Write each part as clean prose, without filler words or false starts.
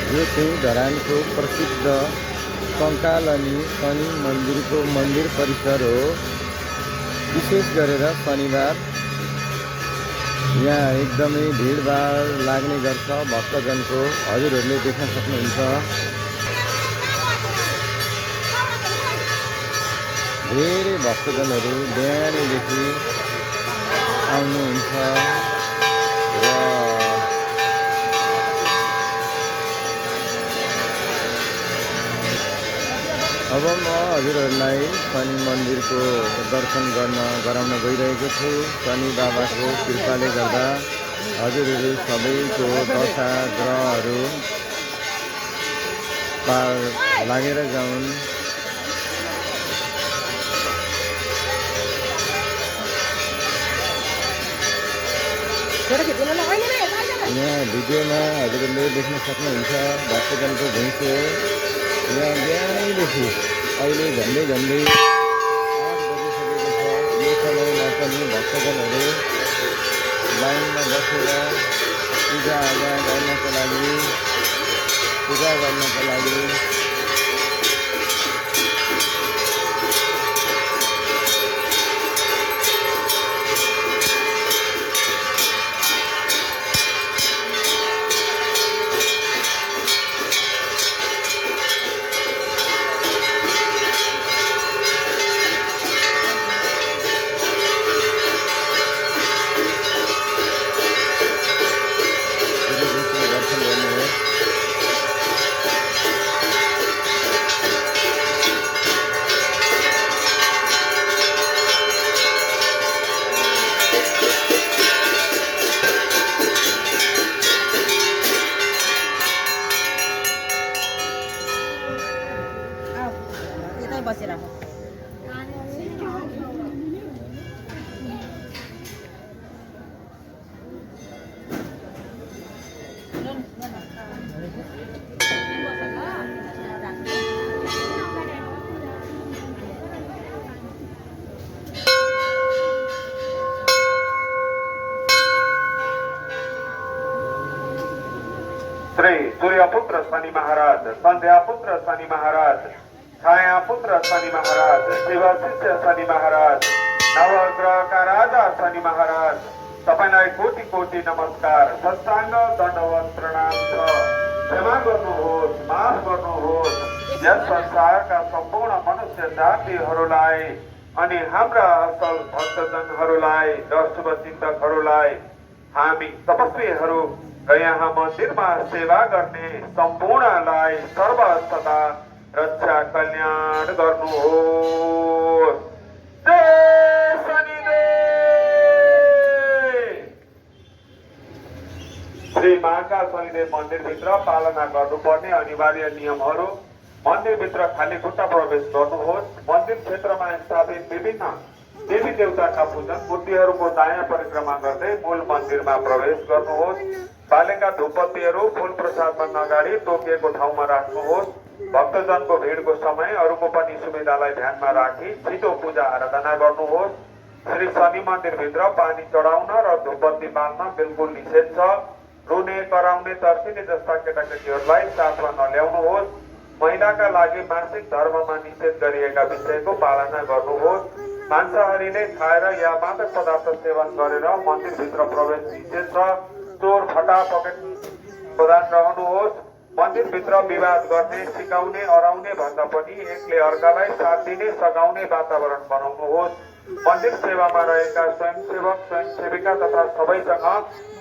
यो चाहिँ धरानको प्रसिद्ध कङ्कालनी शनि मन्दिरको मन्दिर परिसर हो। विशेष गरेर शनिबार यहाँ एकदमै भिडभाड लाग्ने गर्छ भक्तजनको। हजुरहरूले देख्न सक्नुहुन्छ धेरै भक्तजनहरू बिहानैदेखि आउनुहुन्छ र अब म हजुरहरूलाई शनि मन्दिरको दर्शन गराउन गइरहेको छु। शनि बाबाको कृपाले गर्दा हजुरहरू सबैको दशा ग्रहहरू पार लागेर जाउन्। यहाँ भिडियोमा हजुरहरूले देख्न सक्नुहुन्छ भक्तजनको घुइँचो। यहाँ बिहानैदेखि अहिले झन्डै 8 बजिसकेको छ। यो समयमा पनि भक्तजनहरू लाइनमा बसेर पूजा गर्नको लागि दर्शन गर्नु हो। बसेर श्री सूर्यपुत्र शनि महाराज, संध्यापुत्र शनि महाराज, छायापुत्र शनि महाराज, शिवशिष्य शनि महाराज, नवग्रहका राजा शनि महाराज, तपाईलाई कोटि कोटि नमस्कार, सत्साङ्ग दण्डवत प्रणाम छ। क्षमा गर्नुहोस्, माफ गर्नुहोस् यस संसारका सम्पूर्ण मनुष्य जातिहरूलाई अनि हाम्रा असल भक्तजनहरूलाई र शुभचिन्तकहरूलाई, हामी तपस्वीहरू र यहाँ मन्दिरमा सेवा गर्ने सम्पूर्णलाई सर्व सदा रक्षा कल्याण गर्नुहोस्। जय शनिदेव। श्री महाकाल शनिदेव मन्दिरभित्र पालना गर्नुपर्ने अनिवार्य नियमहरू। मन्दिरभित्र खाली खुट्टा प्रवेश गर्नुहोस्। मन्दिर क्षेत्रमा स्थापित विभिन्न देवी देवताका पूजन मूर्तिहरूको दायाँ परिक्रमा गर्दै मूल मन्दिरमा प्रवेश गर्नुहोस्। बालेका धूपबत्तीहरू फूल प्रसादभन्दा अगाडि तोकिएको ठाउँमा राख्नुहोस्। भक्तजनको भिडको समय अरूको पनि सुविधालाई ध्यानमा राखी छिटो पूजा आराधना गर्नुहोस्। श्री शनि मन्दिरभित्र पानी चढाउन र धूपबत्ती बाल्न बिल्कुल निषेध छ। रुने, कराउने, तर्सिने जस्ता केटाकेटीहरूलाई साथमा नल्याउनुहोस्। महिलाका लागि मासिक धर्ममा निषेध गरिएका विषयको पालना गर्नुहोस्। मांसाहारीले खाएर या मादक पदार्थ सेवन गरेर मन्दिरभित्र प्रवेश निषेध छ। चोर फटा पकेट प्रदान रहनुहोस्। मन्दिरभित्र विवाद गर्ने, सिकाउने, अराउने भन्दा पनि एकले अर्कालाई साथ दिने, सघाउने वातावरण बनाउनुहोस्। मन्दिर सेवामा रहेका स्वयंसेवक, स्वयंसेविका तथा सबैसँग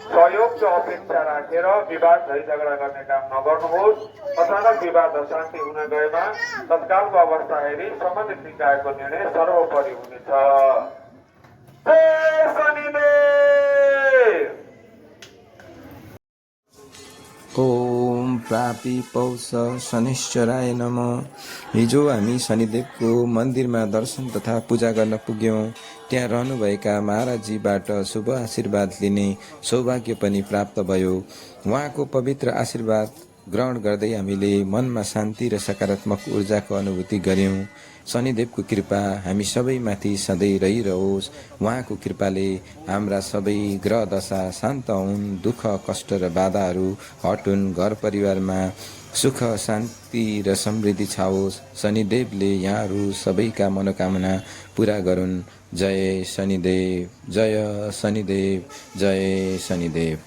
सहयोगको अपेक्षा राखेर विवाद झैझगडा गर्ने काम नगर्नुहोस्। अचानक विवाद अशान्ति हुन गएमा तत्कालको अवस्था हेरी सम्बन्धित निकायको निर्णय सर्वोपरि हुनेछ। जय शनिदेव। ओम प्रापी पौष शनिश्चराय नमः। हिजो हामी शनिदेवको मन्दिरमा दर्शन तथा पूजा गर्न पुग्यौँ। त्यहाँ रहनुभएका महाराजजीबाट शुभ आशीर्वाद लिने सौभाग्य पनि प्राप्त भयो। उहाँको पवित्र आशीर्वाद ग्रहण गर्दै हामीले मनमा शान्ति र सकारात्मक ऊर्जाको अनुभूति गर्यौँ। शनिदेवको कृपा हामी सबैमाथि सधैँ रहिरहोस्। उहाँको कृपाले हाम्रा सबै ग्रह दशा शान्त हुन्, दुःख कष्ट र बाधाहरू हटुन्, घर परिवारमा सुख शान्ति र समृद्धि छाओस्। शनिदेवले यहाँहरू सबैका मनोकामना पुरा गरून्। जय शनिदेव, जय शनिदेव, जय शनिदेव।